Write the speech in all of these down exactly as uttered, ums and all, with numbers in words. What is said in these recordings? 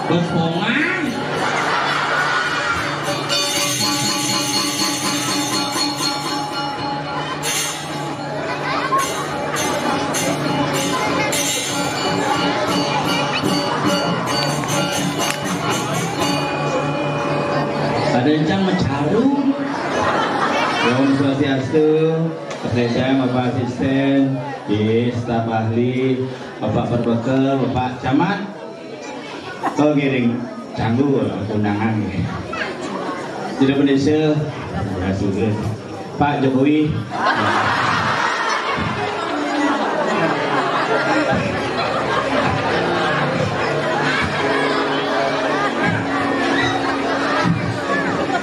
Kepongan. Ada encang mecaru. Om Swastiastu, Pak Sekjen, Bapak Asisten, di staf ahli, Bapak Perbekel, Bapak Camat. Oh, giring canggu undangan. Tidak Indonesia, ya sudah. Pak Jokowi.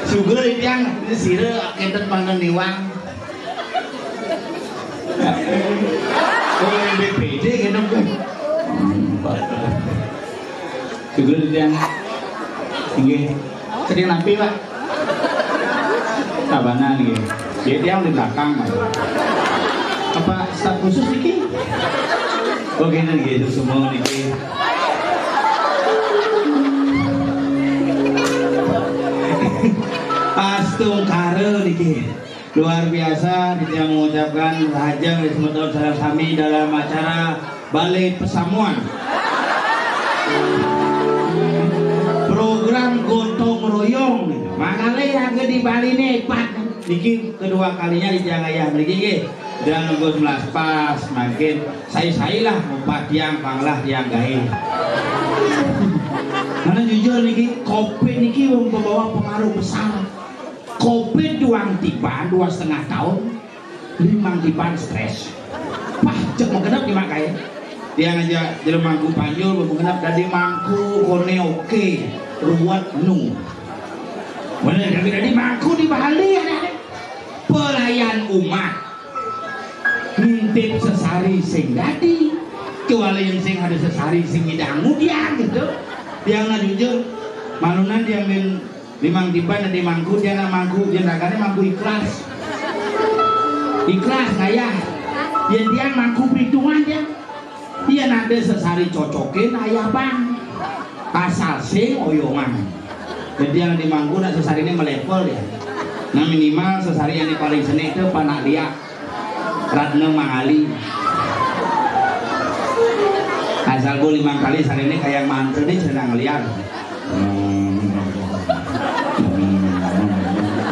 Sugar yang sira kenten mangan niwang. Oh, B P D gitu. Sugar yang inggih. Sedang napi, Pak? Tabanan nggih. Dia tiang di belakang, Pak. Apa staf khusus niki? Oh, kene nggih, itu semua niki. Astungkara niki. Luar biasa, kita mengucapkan rahajeng ring semeton sareng sami dalam acara Balé Pesamuan. Program gotong royong. Mangkali yang di Bali nih, Pak. Niki kedua kalinya di Jangayah mriki nggih. Dan Gus Melas pas mangkin sai-sailah ngupat tiang panglah tiang gaé. Karena jujur niki, covid niki membawa pengaruh besar. Covid duang tiban, dua setengah tahun, limang tiban stres. Pah, cek magenep nyimak kaé. Tiang aja jelema mangku panjul, magenep dadi mangku koné oké, ruwet nu. Bener, kami dadi mangku di Bali ada pelayan umat. Ngintip sesari sing dadi. Kecuali yang sing ada sesari sing ngidang ngudian gitu. Tiang nah jujur, malunan tiang min limang tiban di mangku, dia nak mangku, dia dagane mangku ikhlas. Ikhlas ngayah. Yen tiang mangku perhitungan dia. Yen ada sesari cocokin ayah bang. Asal sing oyongan. Jadi yang di mangku nak sesari ini melevel ya. Nah, minimal sesari yang paling seni itu panak liak. Ratna Mangali. Asal bu limang kali sehari ini kayak mantra nih sedang liar.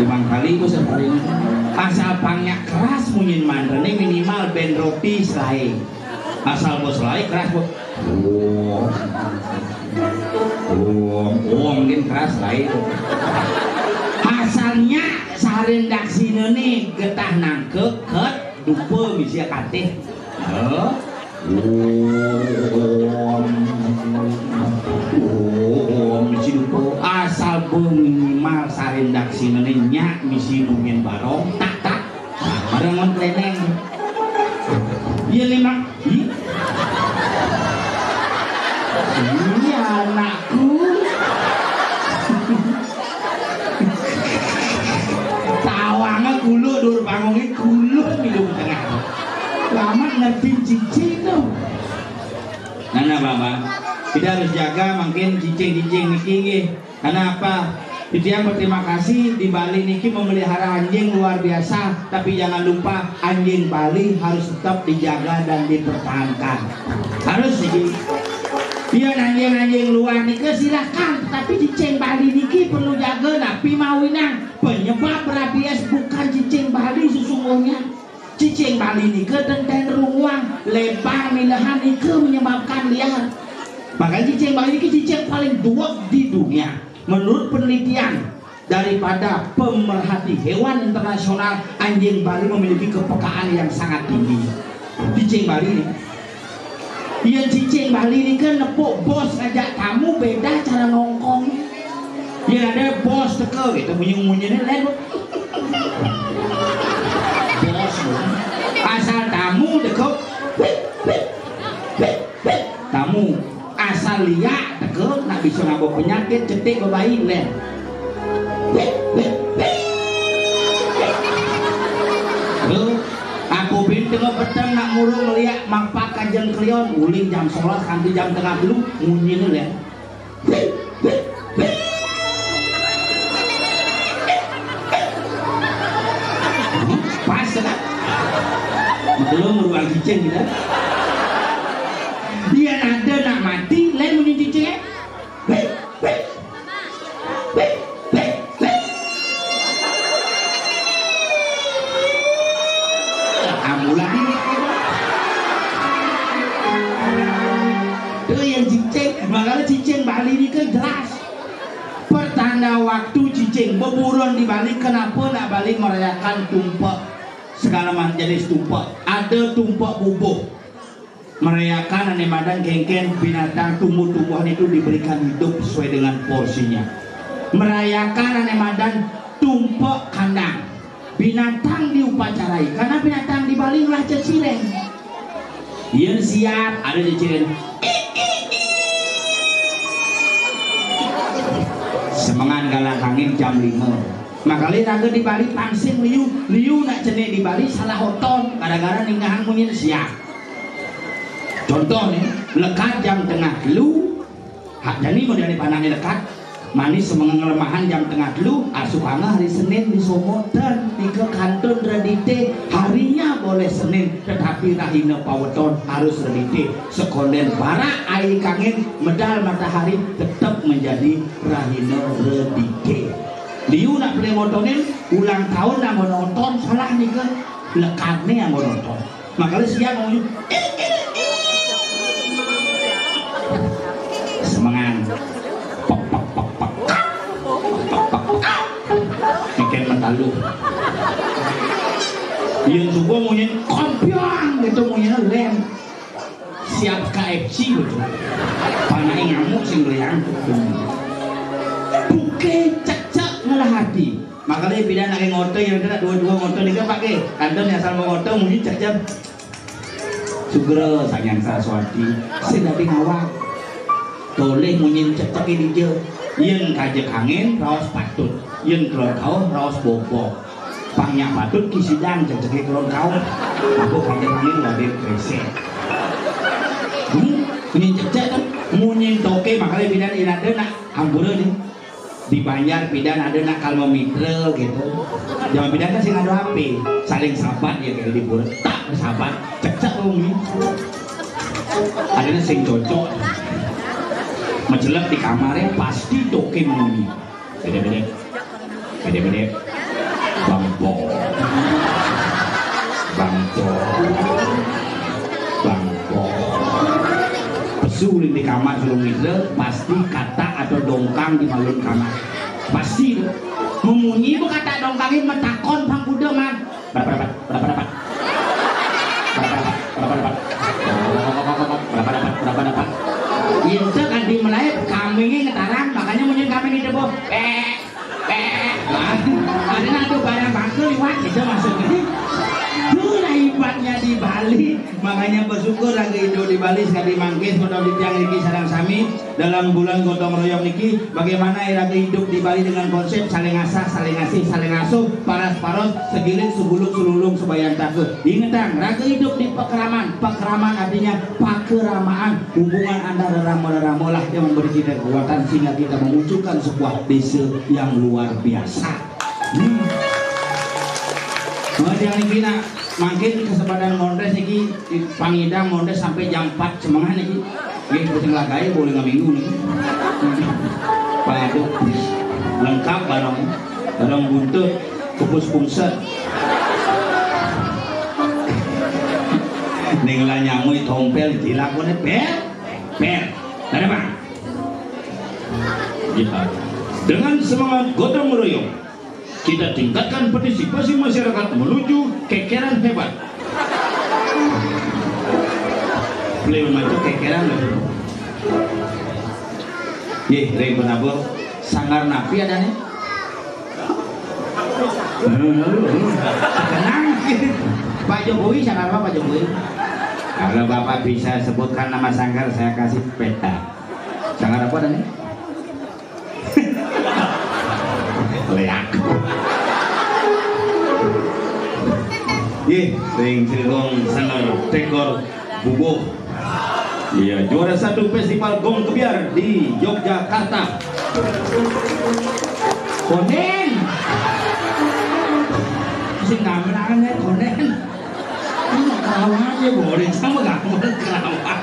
Limang kali bu sehari ini. Asal pangnya keras munyin mantra nih minimal ben roti selai. Asal bos selai keras bu. Om, om mungkin keras lain. Asalnya sarin daksina nih getah nangkep ket dupa misi katih. Heh. Om, om misi dupa. Asal bu minimal sarin daksina nih nyak misi bungin barong tak tak. Bareng ngon kleneng. Iya limang. Iya anakku. Tawangnya kulo dur bangunnya kulo minum tengah. Lama ngerti cici tuh. Nah, nah, Bang, Bang. Kita harus jaga mungkin cicing-cicing niki nggih. Karena apa? Titiang berterima kasih di Bali niki memelihara anjing luar biasa, tapi jangan lupa anjing Bali harus tetap dijaga dan dipertahankan. Harus niki. Iya anjing-anjing luar niki silakan, tapi cicing Bali niki perlu jaga napi mawinang penyebab rabies bukan cicing Bali sesungguhnya. Cicing Bali nika tenten runguang, lebang milehan nika menyebabkan liar. Makanya cicing Bali niki cicing paling duweg di dunia. Menurut penelitian daripada pemerhati hewan internasional, anjing Bali memiliki kepekaan yang sangat tinggi. Cicing Bali nih. Iya cicing Bali nih kan nepuk bos ngajak tamu beda cara nongkong. Iya ada bos teka gitu munyi-munyi nih lain. Bos asal tamu teka. Tamu asal liak teka nak bisa ngaba penyakit cetik bebaik lain. Aku bin tengah petang nak murung liak mampak kajeng klion uling jam sebelas kanti jam tengah dulu munyi nih lain. Cing gitu. Yén ada nak mati, lain munyin cicing. Wih, wih. Wih, wih, wih. Ambulan ini. Tuh yang cicing, makanya cicing Bali ini kan jelas. Pertanda waktu cicing, beburon di Bali, kenapa nak Bali merayakan tumpek? Segala macam jenis tumpek. Ada tumpek bubuh. Merayakan ané madan kéngkén binatang tumbuh-tumbuhan itu diberikan hidup sesuai dengan porsinya. Merayakan ané madan tumpek kandang. Binatang diupacarai karena binatang di Bali ulah ceciren. Yén siap ada ceciren. Semengan galang angin jam lima. Makanya raga di Bali pangsing liu, liu nak cenik di Bali salah oton gara-gara ningahan munyin siap. Contoh nih, lekad jam tengah telu, hak jani mau dari panahnya lekad, manis semengan ngelemahan jam tengah telu, asukanga hari Senin di Somoten, nika kantun redite, harinya boleh Senin, tetapi rahina paweton harus redite, sekonden barak ai kangin, medal matahari tetap menjadi rahina redite. Liu nak pelih motonin, ulang tahun nak monoton, salah nika, lekadne yang monoton. Makanya siang ngomong, "Eh, eh, eh." Semengan. Pek, pek, pek, pek. Pek, pek, pek. Mikin mentalu. Yang subuh munyin kompiang gitu, munyin lem. Siap K F C gitu. Panai ngamuk sing liang. Buke cecek ngelah hati. Makanya pilihan lagi ngoto yang tidak dua-dua ngoto nih pak ke. Kantun yang sama ngoto mungkin cecek. Sugra Sang Hyang Saraswati, sing dadi ngawag. Tolih munyin cecek dija. Yen kajek angin, raos patut. Yen kelon kauh, raos bobok. Pang nyak patut ki sidang ceceke kelon kauh. Mabuk kajek angin, wadin kresek. Hmm? Munyin cecek kan? Munyin toke, makanya bidan inade nak ampura nih. Di Banjar pidan ada nak kalma mitra gitu. Zaman pidan kan sing ada H P, saling sabat ya kayak di pura. Tak sabat, cecek wong ini. Ada sing cocok. Mencelep di kamarnya pasti toke muni. Beda-beda. Beda-beda. Bangko. Bangko. Bangko. Pesu di kamar suruh mitra, pasti kata atau dongkang di malun kamar. Pasti itu. Memunyi bu kata dongkangin metakon pang kuda man. Berapa dapat? Berapa dapat? Berapa dapat? Berapa dapat? Berapa dapat? Berapa dapat? Yente kan di melai kambingnya ngetarang, makanya munyi kambing itu bu. Eh, eh, ada nanti barang bangku liwat itu maksudnya. Itulah hebatnya di Bali. Makanya bersyukur lagi hidup di Bali sekali mangkis pada di tiang niki sareng sami. Dalam bulan gotong royong niki, bagaimana raga hidup di Bali dengan konsep saling asah, saling asih, saling asuh, paras paros, segilit, segulung, selulung, sebayantaka. Ingetang, raga hidup di pakeraman. Pakeraman artinya pakeramaan, hubungan antar rerama-rerama lah yang memberi kita kekuatan sehingga kita memunculkan sebuah desa yang luar biasa. Hmm. Nah, yang niki nak mangkin kesempatan montes niki pangidang montes sampai jam empat semengan niki. Nggih, sing lagae boleh ngaminggu niki. Waduh, lengkap barang, barang buntut, kupus pungset. Ning lah nyamui tompel dilakone pel, pel. Ada bang. Iya. Dengan semangat gotong royong, kita tingkatkan partisipasi masyarakat menuju kekeran hebat. Beliau maju kekeran lho. Nggih, ring penabur sanggar napi adane? Tenang. Pak Jokowi sanggar apa Pak Jokowi? Kalau Bapak bisa sebutkan nama sanggar, saya kasih peta. Sanggar apa adane? Leak. Nggih, ring Cirebon Sanggar Tekor Bubuh. Iya, juara satu Festival Gong Kebyar di Yogyakarta. Konen. Sing gamelan ya, konen. Ini kawan. Goreng sama gak mau kerawan.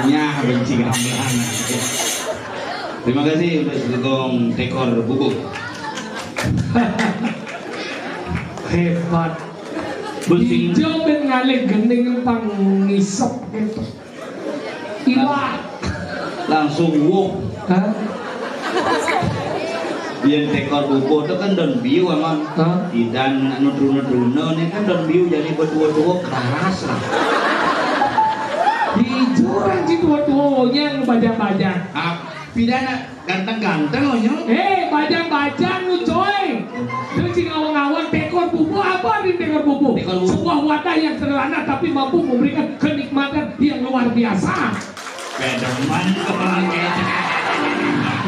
Nyah benci gamelan. Terima kasih untuk Sekong Tekor Bubuk. Hebat. Bus sing- Ijo ben ngalih gending pang ngisep gitu. Ilang. Langsung wuh. Hah? Yen Tekor Bubuk itu kan don biu, Amang. Hah? Idan anu truna-truna ini kan don biu, jadi betua-tua keras lah. Ijo orang si tua-tua yang bajang-bajang. Ah, pidana ganteng-ganteng loh, Nyong. Eh, bajang-bajang lu, coy. Terus si ngawang-ngawang, Tekor Bubuk apa nih, Tekor Bubuk? Tekor Bubuk. Sebuah wadah yang sederhana tapi mampu memberikan kenikmatan yang luar biasa. Pedoman kepala kita.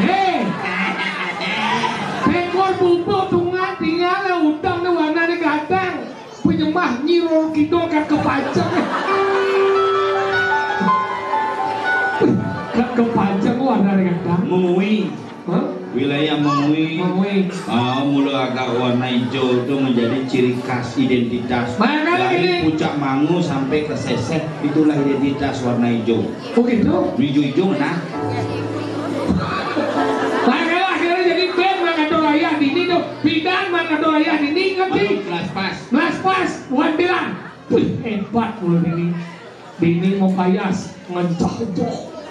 Eh, Tekor Bubuk tungan tinggal udang nih warnanya ganteng. Penyembah Nyi Roro Kidul kan kepanceng. Kan kepanceng warna dengan dangdut. Mengui. Hah? Wilayah Mengui. Mengui. Ah, mula agak warna hijau itu menjadi ciri khas identitas. Makanya dari ini. Puncak Mangu sampai ke Seseh, itulah identitas warna hijau. Oh gitu? Hijau-hijau mana? Makanya akhirnya jadi band Mangado Raya dini tuh. Bidan Mangado Raya dini ngerti? Belas pas. Belas pas, wantilan. Wih, hebat mulu dini. Dini mau payas, ngencah-ngencah.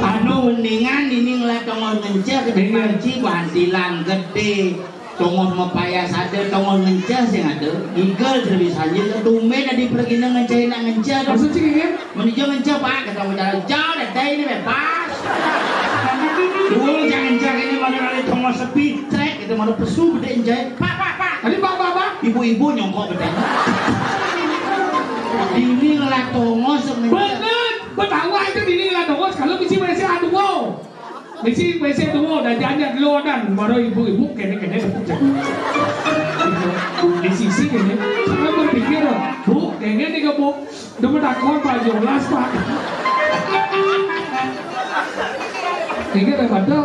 Anu mendingan dini ngeliat tongos ngencah ketimbang ci bantilan gede. Tongos mepayas ada, tongos ngencah sing ada. Igel terus aja, tumben adi pergi ngencah, nak ngencah. Maksud sih, kan? Menijo ngencah, Pak, kata udah jauh deh, ini bebas. Dulu jangan jangan ini mana ada tongos sepi, trek, itu mana pesu gede ngencah. Pak, Pak, Pak. Tadi Pak, Pak, Pak. Ibu-ibu nyongkok gede. Ini ngelah tongos semenjak. Bener, betawa itu dini ngelah tongos kalau biji Malaysia aduh wow. Misi, misi tuwa, dah jangan dulu, dan baru ibu-ibu kene-kene. Di sisi kene. Saya berpikir, "Bu, kene nih, Bu. Udah menakon, Pak, jelas, Pak." Ini ada batal.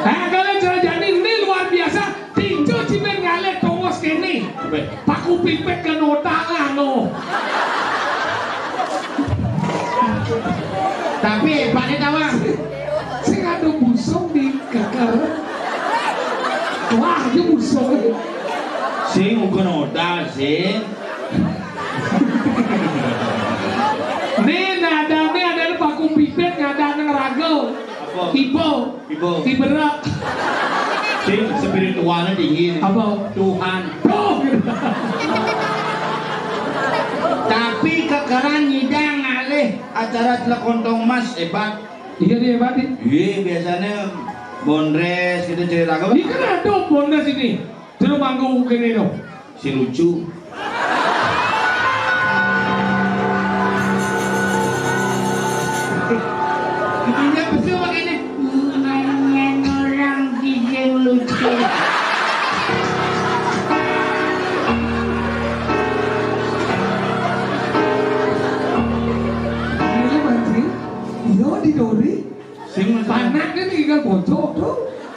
Eh, kalau cara jadi ini luar biasa. Tinjo cimen ngalih tongos kene. Weh. Paku pipit kena otak lah, no. Tapi hebatnya tawang. Sing ada busung di keker. Wah, dia busung. Sing uga nodal, sing. Nih, nadane ada paku pipit, nadane ngerago. Apa? Ibo. Ibo. Iberak. Sing spiritualnya tinggi. Apa? Tuhan. Tuh. Tapi kekeran nyidang ngalih acara celek kontong emas hebat. Iya, dia hebat, nih. Iya, biasanya bondres gitu, cerita apa? Ini kan ada bondres ini. Terus manggung kene, dong. Si lucu. Iya, betul makanya. Nyanyian orang giging lucu. Iya, Mantri. Iya, di Dori. Sing panak kan tinggal bojok tuh.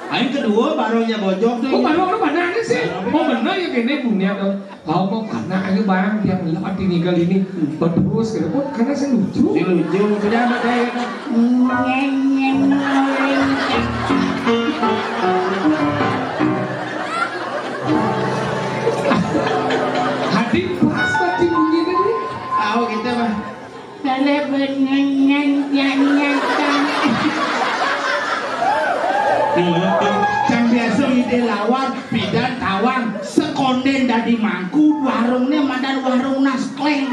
Aing kedua barunya bojok tuh. Oh, baru orang panak sih. Oh, bener ya, kene punya tuh. Kau mau panak aja, Bang, yang lewat tinggal ini. Terus, kira pun karena saya lucu. Si lucu, sudah ada kayak kan. Hati pas tadi bunyi tadi. Tahu kita, Bang. Kalau benengan yang nyata. Cang biasa ide lawan, pidan tawang, sekonden dadi mangku, warungnya madan warung naskleng.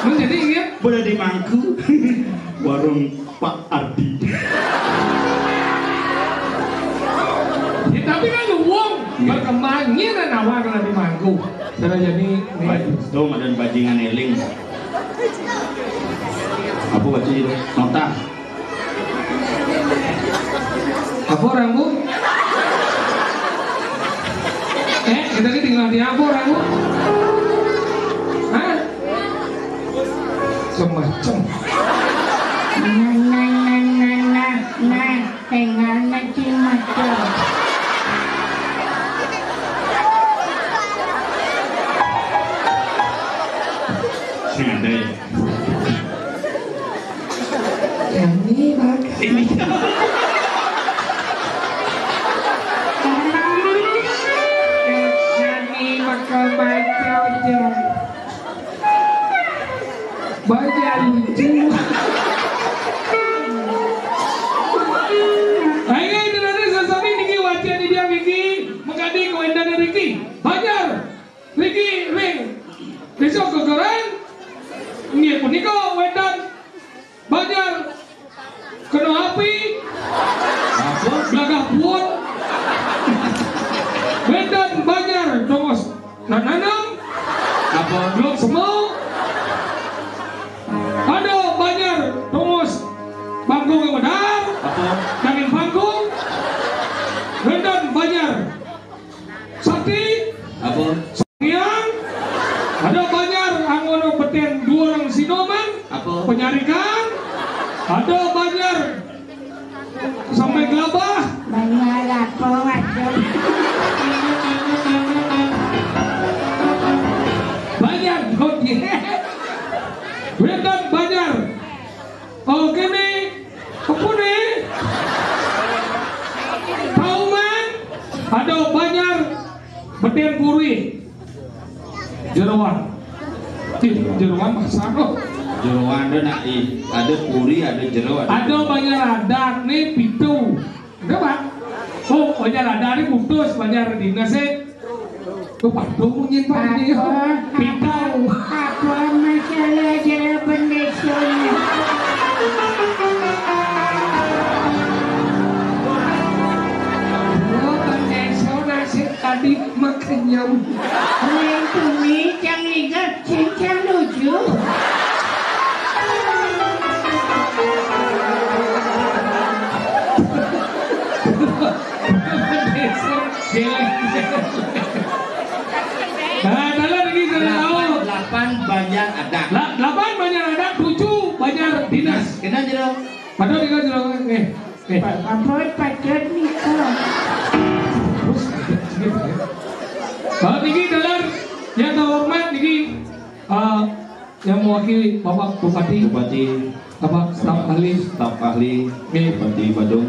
Lu jadi ingat? Boleh di mangku. Warung Pak Ardi. Ya, tapi kan lu wong berkembangnya dan awal kalau di mangku. Sudah jadi nih. Tuh, madan bajingan eling. Apa baca itu? Nota. Apa orang, Bu? Eh, kita ini tinggal di apa orang, Bu? Hah? Semacam. Nah, nah, nah, nah, nah, nah. Tinggal nanti macam. Sing ada ya. Ini, Bang. Ini. Ini bakal baca aja. Baca lucu. Ayo, itu nanti sesami niki wajah di dia Riki, mengkadi kewendana Riki. Banjar. Riki, ring. Besok kekeran. Nggih, punika wedan. Banjar. Kena api. Apa? Belagah puun. Wedan Banjar, dongos. Nananam. Apa? Belum semua. Ada Banjar, dongos. Panggung yang benar. Apa? Daging panggung. Wedan Banjar. Sakti. Apa? Yang ada Banjar, angono beten dua orang Sinoman. Apa? Penyarikan. Ada Banjar sampai Gelabah. Banjar apa, waduh? Banjar, kok dia? Wedan Banjar. Oke nih, apa nih? Kauman, ada Banjar, beten puri, jeroan. Ih, jeroan masa kok. Jeroan ada nak, ih, ada puri, ada jero, ada. Ada Banjar adat nih, pitu. Enggak, Pak. Oh, Banjar adat nih putus, Banjar dinas sih. Tuh, Pak, tuh, nyin, Pak, ini. Apa? Pitau. Apa masalah jero bendesone? Dua bendesone sing tadi makenyem. Ning tumi cang ligat, cing cang lucu. Dah. La-, lapan banjar adat, tujuh banjar dinas. Kena jero. Padahal dina jero, eh, eh. Pak Mahfud, patut nika. Terus, gitu, ya. Kalau niki, dalar yang terhormat niki, eh, yang mewakili Bapak Bupati, Bupati, Bapak staf ahli, staf ahli, nggih, Bupati Badung.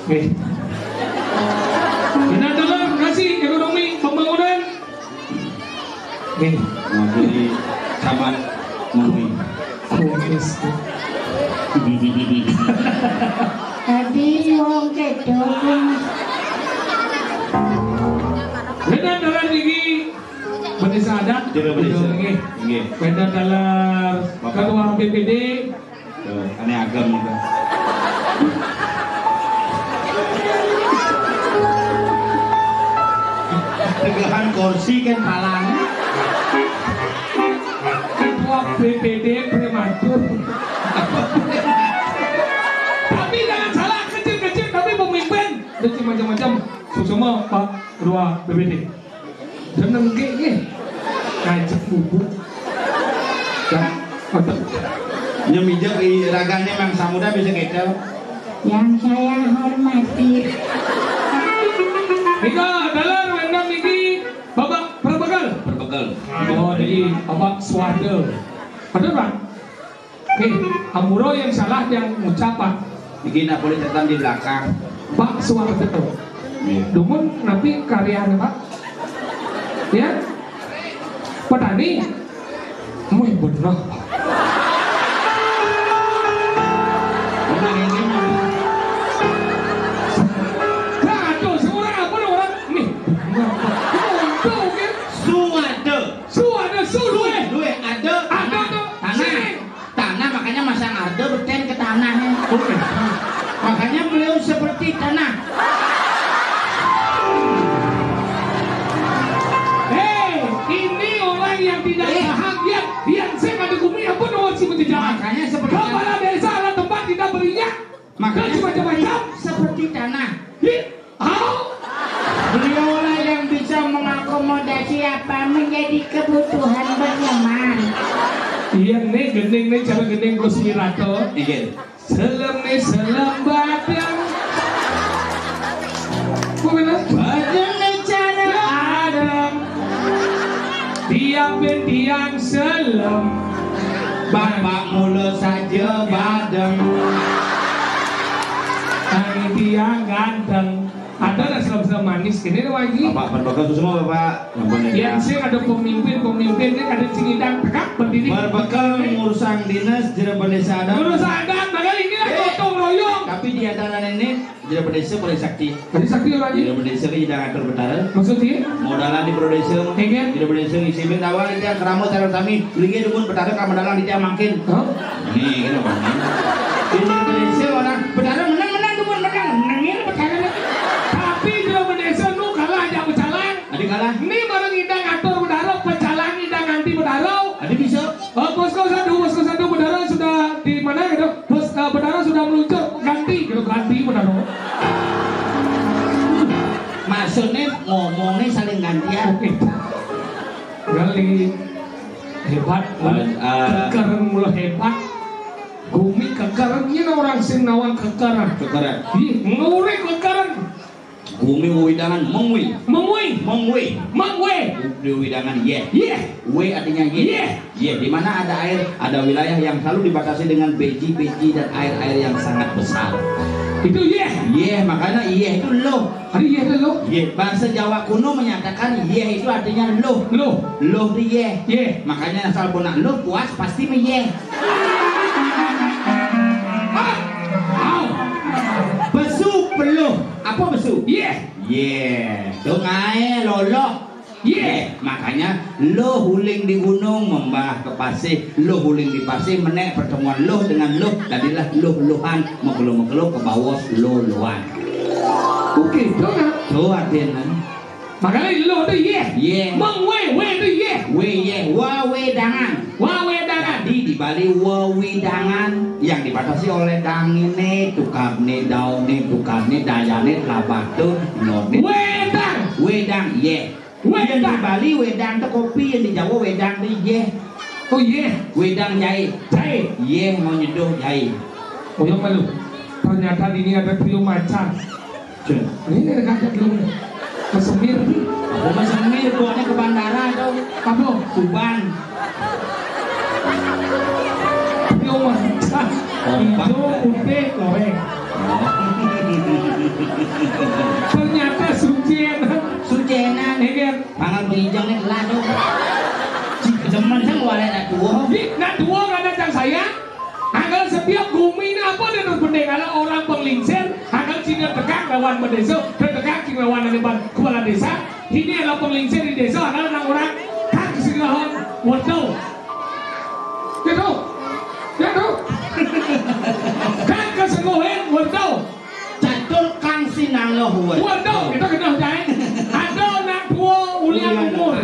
Nggih. Bina dalar, kasih ekonomi, pembangunan. Nggih. Mewakili Camat Mengwi. Kumis. Tadi wong kedok. Bina dalar niki, bendesa adat. Jero bendesa. Nggih. Nggih. Bina dalar Bapak. Ketua B P D. Tuh, ane agem gitu. Tegehan kursi kan palang. Ketua B P D prematur. Tapi jangan salah, kecil-kecil tapi pemimpin. Ada macam-macam. Susuma Pak Ketua B P D. Seneng ke, ye. Ngajak bubuk. Dah, otak. Nyemijak i ragane Mang Samuda bisa ketel. Yang saya hormati. Nika, dalar wénten niki Bapak Perbekel. Perbekel. Oh, jadi Bapak Suwardo. Betul, Pak? Oke, ampura yang salah yang ngucap, Pak. Iki nak boleh catatan di belakang. Pak Suwardo. Iya. Dumun napi karyanya, Pak? Ya? Petani? Mui bener. Bener ini mah. Aduh, seorang apa nih orang? Nih, bener. Untung, ya. Suwardo. Suwardo, su, luwih. Luwih, ada. Ada, tanah. Tanah. Sini. Tanah, makanya masang ada beten ke tanahnya. Oke. Makanya beliau seperti tanah. Hei, ini orang yang tidak, eh, bahagia. Yang saya kata kumi apa nama si menjejak? Makanya seperti, kepala desa adalah tempat kita beriak. Makanya macam-macam. Seperti tanah. Hi-, au. Beliaulah yang bisa mengakomodasi apa menjadi kebutuhan berteman. Iya, nih, gending nih, cara gending Gus Wirato. Iya. Selem nih, selem badeng. Kok bener? Badeng nih, cara adem. Tiap tiang selem. Bapak mula saja badeng. Tang tiang ganteng. Ada lah selem-selem manis gini nih, Wak Haji. Bapak Perbekel Susumo, Bapak. Ampun, ya. Yang sing ada pemimpin-pemimpin ini ada sing ngidang tegak berdiri. Perbekel ngurusan dinas, jero bendesa adat. Ngurusan adat, makanya inilah, eh, gotong royong. Tapi di antara ini, jero bendesa paling sakti. Paling sakti, Wak Haji. Jero bendesa ini ngidang atur Betara. Maksudnya? Modalan di Bendesa. Iya. Jero bendesa ngisi min awal dia keramo cara sami. Linggih dumun Betara kamodalan dia mangkin. Hah? Nih, ini apa nih? Ini bendesa orang Betara menang, menang, dumun menang. Menang ini Betara nih. Tapi jero bendesa nu kalah aja pecalang. Adi kalah. Ini bareng ngidang atur Betara, pecalang ngidang nganti Betara. Adi bisa. Oh, posko satu, posko satu Betara sudah di mana gitu? Pos, eh, Betara sudah meluncur, ganti gitu, ganti Betara. Maksudnya ngomongnya saling gantian. Oke. Kali hebat, ah, ah, keker mula hebat. Gumi keker, ini orang sing nawang keker. Keker. Ih, nguri keker. Gumi wewidangan mengwi. Mengwi. Mengwi. Mengwi. Wewidangan yeh. Yeh. We artinya yeh. Yeh. Yeh, di mana ada air, ada wilayah yang selalu dibatasi dengan beji-beji dan air-air yang sangat besar. Itu yeh. Yeh, makanya yeh itu loh. Ada yeh itu loh. Yeh, bahasa Jawa kuno menyatakan yeh itu artinya loh. Loh. Loh itu yeh. Yeh. Makanya asal kena loh puas pasti meyeh. Ah, au. Besu peluh. Apa besu? Yeh. Yeh. Dong ae loloh. Yeh. Makanya loh uling di gunung membah ke pasir, loh uling di pasir, menek pertemuan loh dengan loh, jadilah loh-lohan, mekelo-mekelo ke bawah loh-lohan. Oke, dong, ah. Tuh artinya. Makanya loh tu yeh. Yeh. Meng we, we tu yeh. We yeh, wewidangan. Wewidangan. Jadi di Bali wewidangan yang dibatasi oleh dang ini, tukar ni, daun ni, tukar ni, daya ni, labah tu, not ni. Wedang. Wedang, yeh. Wedang. Yang di Bali wedang tu kopi, yang di Jawa wedang tu yeh. Oh, iya. Wedang jahe. Jahe. Iya, mau nyeduh jahe. Uyang malu. Ternyata di ini ada trio macan. Cun. Ini ada kaget lu nih. Kesemir nih. Aku mah semir, bawaannya ke bandara dong. Apa? Tuban. Trio macan. Kompak. Hijau, putih, oranye. Oh. Ternyata suci enak. Suci enak. Iya kan? Pangan penginjang nih lah dong. Cik demen sama warek nak tua. Di, nak tua nggak ada cang saya. Anggal setiap bumi ini apa dia terus bendeng? Kalau orang penglingsir, anggal cina tegang lawan bendesa, tegang cing lawan depan kepala desa. Ini adalah penglingsir di desa, anggal nang orang kan kesinggahan. Waduh. Gitu. Gitu. Kan kesenggohen, waduh. Catur kang sinangloh, waduh. Waduh, kita kena jahe. Ada nak tua ulian umur.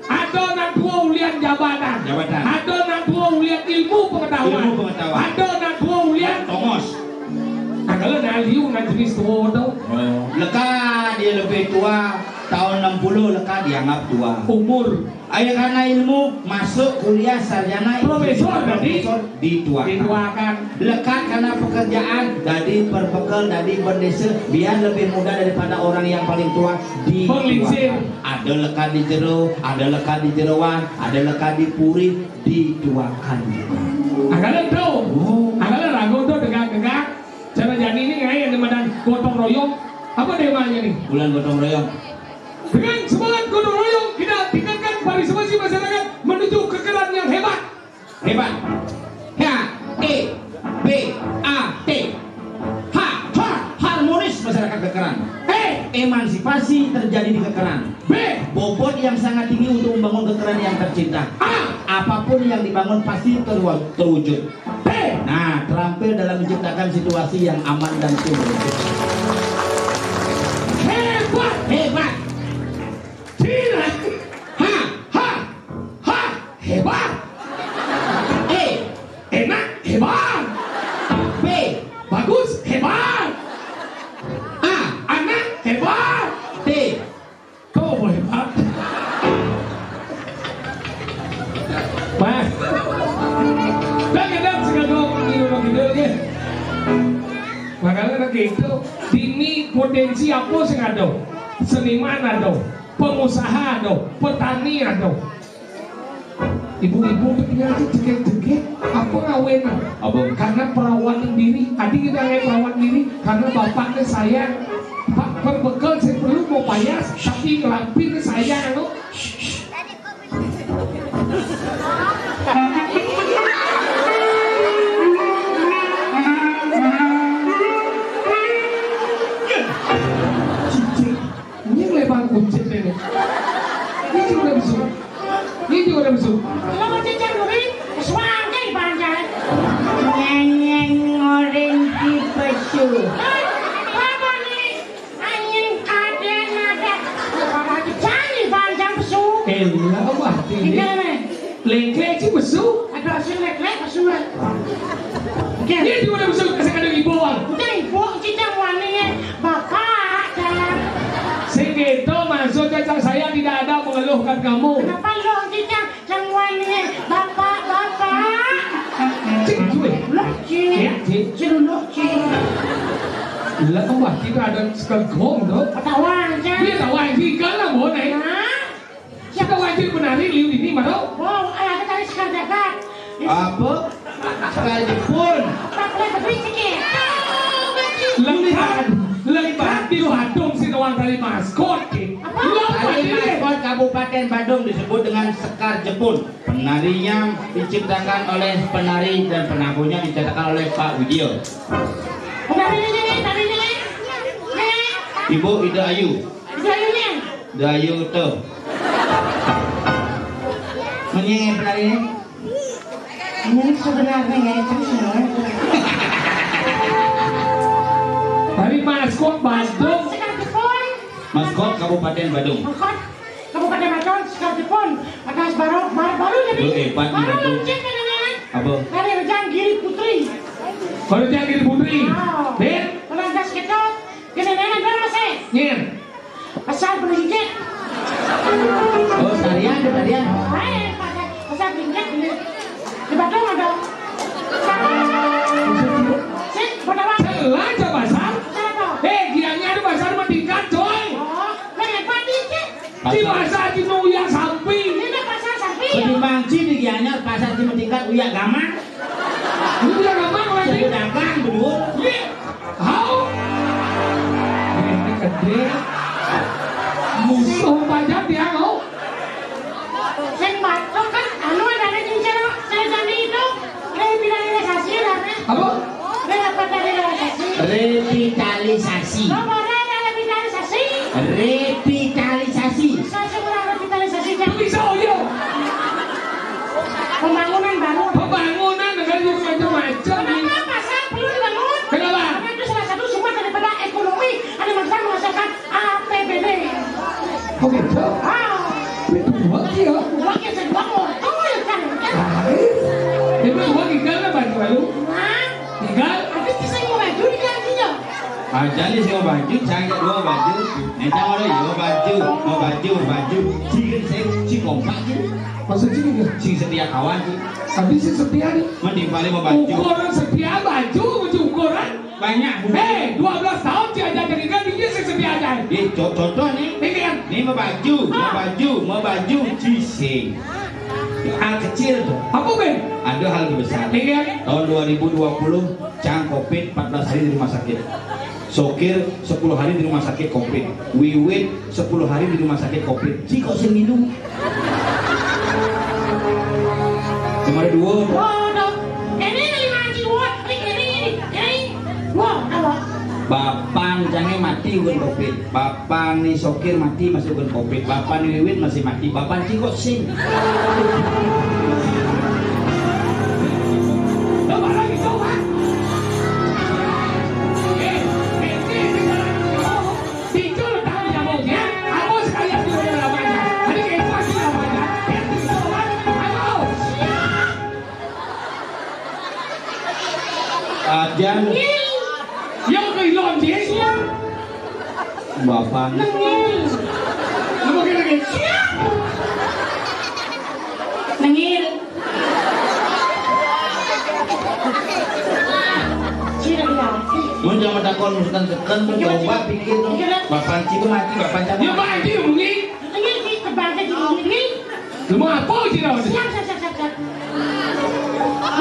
Ada nak tua ulian jabatan. Jabatan. Ada nak tua ulian ilmu pengetahuan. Ilmu pengetahuan. Ada nak tua ulian tongos. Nah, kalau nak liu nak jenis tua tu. Oh. Leka dia lebih tua, tahun enam puluh leka dianggap tua. Umur. Ayo karena ilmu, masuk kuliah sarjana, profesor, jadi profesor, dituakan. Dituakan. Lekat karena pekerjaan, jadi perbekel, jadi bendesa, biar lebih muda daripada orang yang paling tua, dituakan. Penglingsir. Ada lekat di jero, ada lekat di jeroan, ada lekat di puri, dituakan juga. Anggalan tu. Oh. Anggalan ragu tu tegak-tegak. Cara jani ni ngai ada madan gotong royong. Apa temanya ni? Bulan gotong royong. Dengan semangat gotong royong, kita tingkatkan partisipasi masyarakat menuju kekeran yang hebat. Hebat. H E B A T. H, ha, harmonis masyarakat kekeran. E, emansipasi terjadi di kekeran. B, bobot yang sangat tinggi untuk membangun kekeran yang tercinta. A, apapun yang dibangun pasti terwa-, terwujud. T, nah, terampil dalam menciptakan situasi yang aman dan kondusif. Hebat. Hebat. Tidak. Ha, ha, ha, hebat. E, enak, hebat. B, bagus, hebat. A, anak, hebat. T, kau hebat. Bah. Dah kadang segala gitu, gitu, gitu. Makanya lagi itu, dini potensi apa sing ada? Seniman ada, pengusaha ada, petani ada. Ibu-ibu tu tinggal tu jegek-jegek, apa ngawin? Apa? Karena perawatan diri. Adik kita yang perawat diri karena bapaknya sayang. Pak, berbekal saya perlu mau payas, tapi ngelampir sayang tu. Cicing. Ini lebar kucing ini. Ini juga udah besar. Ini juga udah besar. Kalau mau cicing duri, suangkai panjai. Nyenyeng orang di pesu. Apa ni? Angin kadang ada. Kalau cicing panjang pesu. Elah, wah, ini. Ini. Lengkek sih besu. Ada hasil lengkek besu. Oke. Ini juga udah besu, kasih kadang ibu, Bang. Udah ibu, cicing wani, bapak, dah. Sing gitu, maksud cacang saya tidak ada mengeluhkan kamu. Kenapa lo cicing, cang wani, bapak, bapak? Cik, gue. Loh, cik. Ya, cik. Cik, loh, cik. Lah, wah, kita ada sekegong, tuh. Ketahuan, cang. Dia tahu aja, kan lah, mau naik. Hah? Siapa wajib menari liu ini, Maro? Wow, alah, kita tari sekar jagat. Apa? Sekar Jepun. Tak boleh lebih sikit. Lekat, lekat di hadung si doang tari maskot, eh. Apa? Lo tari maskot Kabupaten Badung disebut dengan sekar Jepun. Penarinya diciptakan oleh penari dan penabuhnya diciptakan oleh Pak Widyo. Penari ini nih, tari ini nih. Nih. Ibu Ida Ayu. Ida Ayu nih. Dayu tuh. Menye penari ini. Ini sebenarnya ya, terus ya. Dari maskot Badung. Maskot Kabupaten Badung. Maskot Kabupaten Badung, sekar Jepun. Atas baru, baru, baru jadi. Lu hebat nih, baru Badung. Lucu kan, anak-anak? Apa? Dari Rejang Giri Putri. Baru Rejang Giri Putri. Wow. Dek. Pernah gas gitu. Gini, nenek, berapa sih? Nyen. Pasal berinjek. Oh, seharian, seharian. Hai, pasal, pasal berinjek, ini. Pasar Cimetiung uyak samping. Ini pasar samping. Ketimbang Ci di Gianyar, pasar Cimetiung uyak gamang. Uyak gamang lagi. Jadi dagang berdua. Iya. Hau. Ini gede. Musuh banyak dia, hau. Sing batuk kan, anu, ada, ada cincin, Pak. Saya jadi itu. Revitalisasi, ada. Apa? Revitalisasi. Revitalisasi. Apa ada, ada revitalisasi? Revitalisasi. Saya kurang revitalisasi, Cak. Bisa, oh, iya. Pembangunan baru. Pembangunan dengan yang macam-macam. Kenapa pasar perlu dibangun? Kenapa? Karena itu salah satu sumber daripada ekonomi. Ada masalah menghasilkan A P B D. Oh gitu? Ah. Itu buat dia. Buat dia, saya buat motor, ya, kan? Lain. Dia bilang, "Gua tinggal lah, bantu lu." Hah? Tinggal. Habis itu saya mau baju, dia artinya. Ah, jadi saya mau baju, saya dua baju. Nanti mau ada, ya, mau baju, mau baju, mau baju. Sing, sing, sing kompak, sing. Maksud sing gitu? Sing setia kawan, sing. Tapi sing setia nih. Mending paling mau baju. Ukuran setia baju, baju ukuran. Banyak. Eh, dua belas tahun diajak jadi kan dia sesedia aja. Nih, co-, contoh nih. Ini kan. Nih mau baju, mau baju, mau baju, cising. Ah, kecil tuh. Apa, Ben? Ada hal lebih besar. Ini kan. Tahun dua ribu dua puluh, Cang covid empat belas hari di rumah sakit. Sokir sepuluh hari di rumah sakit covid. Wiwit sepuluh hari di rumah sakit covid. Ci kok sing ngilu? Nomor dua. Waduh, ini lima jiwa, ini, ini, ini. Wah, apa? Bapak cange mati bukan covid. Bapak nih sokir mati masih bukan covid. Bapak nih wiwit masih mati. Bapak ci kok sing. Coba lagi, coba. Eh, eh, eh, eh, eh. Tidur tak nyambungnya, apa sekalian tidur namanya? Ada yang pasti namanya. Yang tidur, ayo. Ajan. Yang kehilangan dia. Bapak. Nengil. Lu makin lagi. Nengil. Mun jangan takon mesti teken, coba pikir tuh. Bapak ci ku mati, bapak ci. Ya, Pak, ini mungkin. Ini di kebangga di ini. Lu mau apa, Ci, lawan? Siap, siap, siap, siap, siap.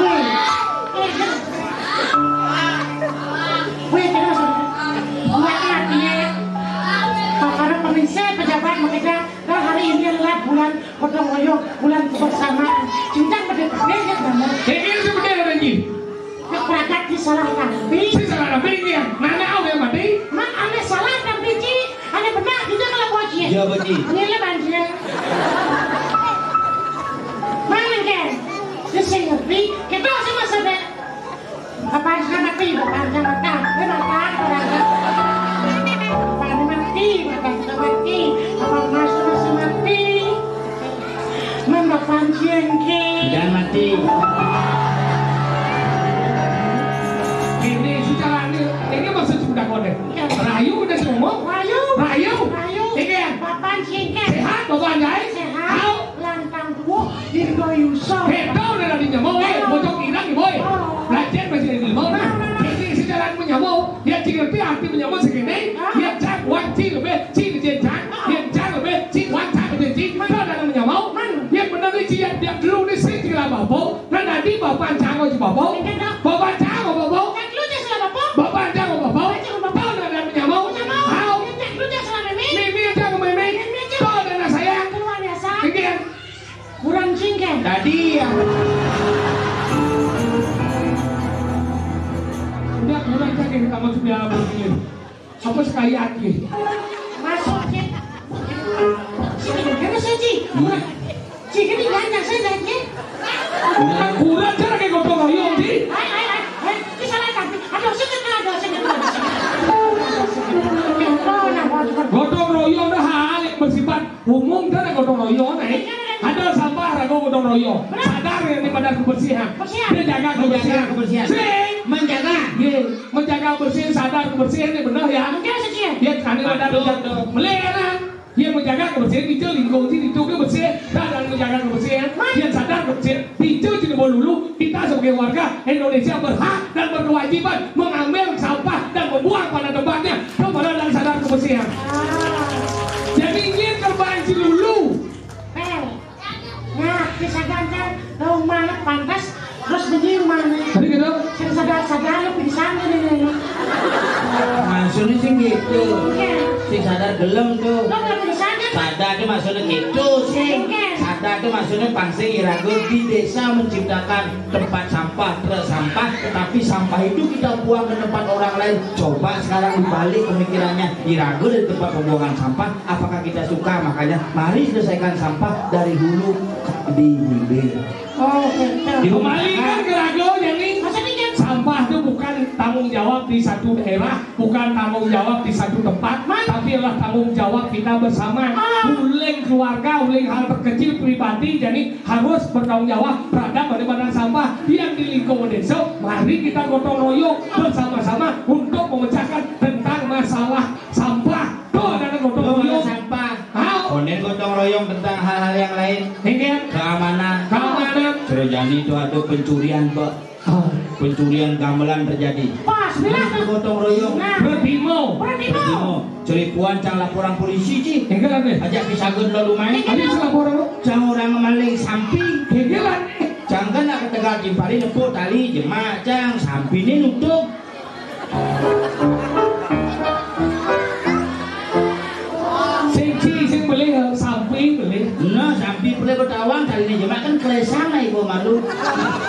Weh. Eh, weh, terus. Buat artinya. Para pemirsa, pejabat, pekerja, dan hari ini adalah bulan gotong royong, bulan kebersamaan. Cinta pada pekerja, kamu. Eh, ini sebenarnya, Ci. Nek pragat disalah tampi. Sing salah tampi iki ya. Nana udah mati. Mak ane salah tampi, Ci. Ane benar kita kalau buat, Ci. Iya, Bu Ci. Ini le banjir. Mana, Ken? Dia sing ngerti. Kita sih masa deh. Apa sing mati? Apa sing mati? Ini mata orang. Apa ini mati? Apa ini mati? Apa masih masih mati? Mamba pancing ki. Dan mati. Ini secara ini, ini maksud sudah kode. Iya. Rayu udah semua? Rayu. Rayu. Rayu. Ini ya. Papan singkat. Sehat, Bapak Anjay? Sehat. Hau. Lantang tubuh, Dirgo Yuso. Beda udah tadi nyamuk, eh, bocok irang, boy. Oh. Belajar masih ada ilmu, nah. Ini secara menyamuk, dia cing ngerti arti menyamuk segini, dia cak, wan, cing, lebih, cing, cing, cak, dia cak, lebih, cing, wan, cak, lebih, cing. Mana? Dia benar nih, dia, dia dulu nih, sing, cing, lah, bapak. Nah, nanti bapak cang, oh, bapak. Bapak cang, oh, bapak. Cak lu aja salah bapak. Bapak cang, oh, bapak. Bapak cang, oh, bapak. Tahu nggak ada menyamuk? Menyamuk. Tahu. Cak lu aja salah meme. Meme aja, oh, meme. Meme aja. Tahu ada anak saya. Luar biasa. Ini kan. Kurang cingkeh. Tadi ya. Udah kurang cingkeh, kita mau sudah begini. Apa sekali lagi? Masuk, Ci. Sini, kena saya, Ci. Ci, kena nanya saya, Ci. Kurang, kurang cara kayak gotong royong, Ci. Hai, hai, hai. Hai, Ci, salah, Ci. Aduh, sini, aduh, sini, aduh, sini. Gotong royong dah hal yang bersifat umum, kan ada gotong royong, eh. Ada sampah, ada gotong royong. Sadar yang di pada kebersihan. Dia jaga kebersihan. Menjaga kebersihan. Sing. Menjaga. Ye, menjaga kebersihan, sadar kebersihan, ini benar ya. Menjaga kebersihan. Dia kami pada menjaga. Melihara. Dia menjaga kebersihan, itu lingkungan itu kebersihan. Sadar menjaga kebersihan. Dia sadar kebersihan. Itu tidak mau lulu. Kita sebagai warga Indonesia berhak dan berkewajiban mengambil sampah dan membuang pada tempatnya. Coba dan sadar kebersihan. Jadi ingin kebanci lulu. Gelem tuh. Lo nggak bisa kan? Sada tuh maksudnya gitu sih. Oke. Sada tuh maksudnya pang sing iraga di desa menciptakan tempat sampah, truk sampah, tetapi sampah itu kita buang ke tempat orang lain. Coba sekarang dibalik pemikirannya, iraga dari tempat pembuangan sampah, apakah kita suka? Makanya mari selesaikan sampah dari hulu di hilir. Oh, gitu. Kembalikan ke raga, jadi sampah itu bukan tanggung jawab di satu daerah, bukan tanggung jawab di satu tempat, tapi adalah tanggung jawab kita bersama. Uling keluarga, uling hal terkecil pribadi, jadi harus bertanggung jawab terhadap badan-badan sampah yang di lingkungan desa. Mari kita gotong royong bersama-sama untuk memecahkan tentang masalah sampah. Tuh, ada gotong royong. Sampah. Hah? Konden gotong royong tentang hal-hal yang lain. Inggih. Keamanan. Keamanan. Jero jani itu ada pencurian, Pak. Ah. Pencurian gamelan terjadi. Pas, bilang. Itu gotong royong. Nah. Berdimo. Berdimo. Berdimo. Ceripuan cang laporan polisi, Ci. Inggih, Pak. Ajak pisageun lo lumayan. Ada laporan lo? Cang orang maling sampi. Inggih, Pak. Cang kan nak ketegal timpali nepuk tali jemak, cang sampine nutup. Sing ci, sing beli, sampi beli. Nah, sampi beli betahuan talinya jemak kan kelesang lah ibu malu.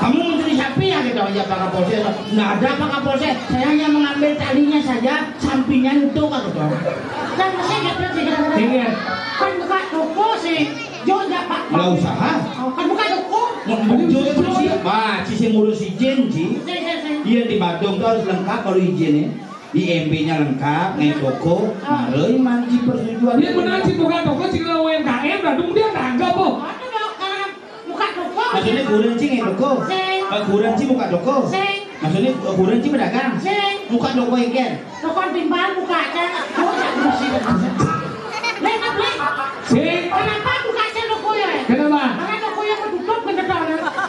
Kamu mencuri sapi ya gitu aja Pak Kapolsek. Nggak ada Pak Kapolsek. Saya hanya mengambil talinya saja, sampinya nutup aku tuh. Kan mesti nggak berarti gara-gara. Iya. Kan buka toko sih. Jo, nggak, Pak. Nggak usaha. Oh, kan buka toko. Mau beli Jo, terus siapa? Ci sing ngurus izin, Ci. Sing, sing, sing. Iya, di Badung tuh harus lengkap kalau izinnya. I M B-nya lengkap, ngai toko, ah, malah manci persetujuan. Iya benar, Ci, buka toko, Ci, kalau U M K M, Badung dia nggak anggap, oh. Ada dong, karena buka toko. Maksudnya kureun, Ci, ngai toko. Sing. Eh, kureun, Ci, buka toko. Sing. Maksudnya, eh, kureun, Ci, pedagang. Sing. Buka toko ikan. Toko timpal buka aja. Oh, tak bersih. Lah, tak boleh. Sing. Kenapa buka aja toko ya? Kenapa? Karena toko yang mau tutup, bener dong.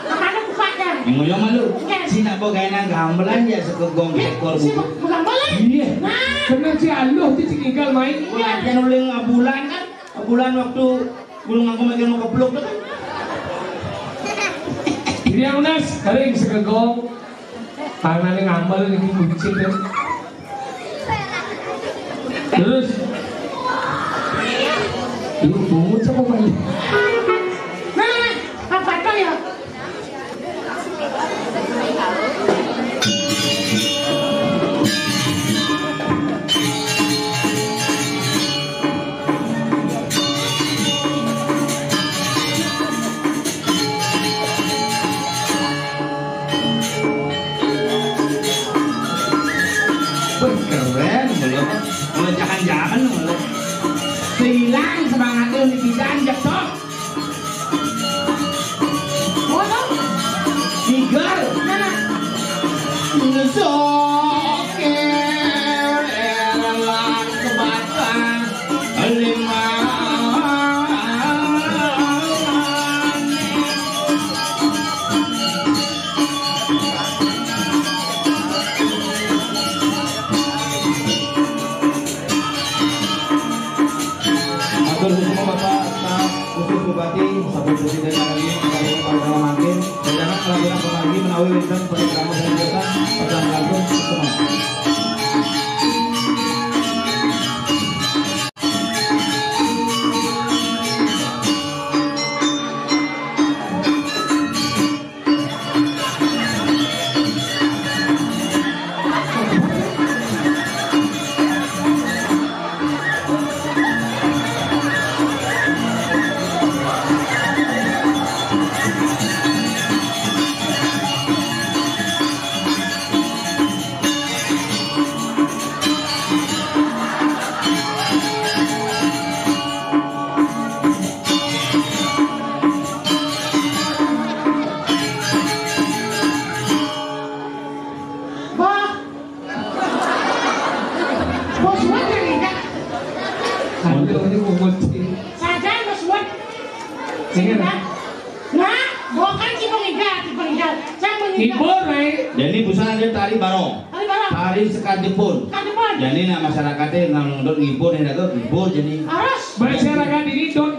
Makanya buka aja. Yang ngoyo malu. Oke. Cina bawa gaya nang gamelan ya, sekegong ekor buku. Bukan boleh. Iya. Nah. Bener, Ci, aluh, Ci, Ci, tinggal main. Iya. Latihan uling bulan kan? Bulan waktu gulung aku makin mau keblok tuh kan. Jadi yang unas kering sekegong. Tangannya ngambel ini kucing tuh. Terus. Ibu bungut siapa, Pak? Nah, apa tuh ya? Wih, keren, mulai, mulai jangan-jangan, mulai hilang semangatnya di bidang jatuh. Tiger. Soker elang kebatang lima. Matur suksma Bapak Staf Khusus Bupati, sampun presiden lagi, kalian para mangkin, jangan melakukan pemanggi menawi wonten program kegiatan, pesan langsung semua. Bah. Bos Wan kan enggak? Aduh, ini mau mesti. Saja Bos Wan. Sini, nah. Nah, bukan si pengigal, si pengigal. Saya mengigal. Ibu, Rai. Jadi, busan ada tari barong. Tari barong. Tari sekar Jepun. Sekar Jepun. Jadi, nah, masyarakatnya nang nudut ngibur, nih, Dago, ngibur, jadi. Harus. Masyarakat ini dot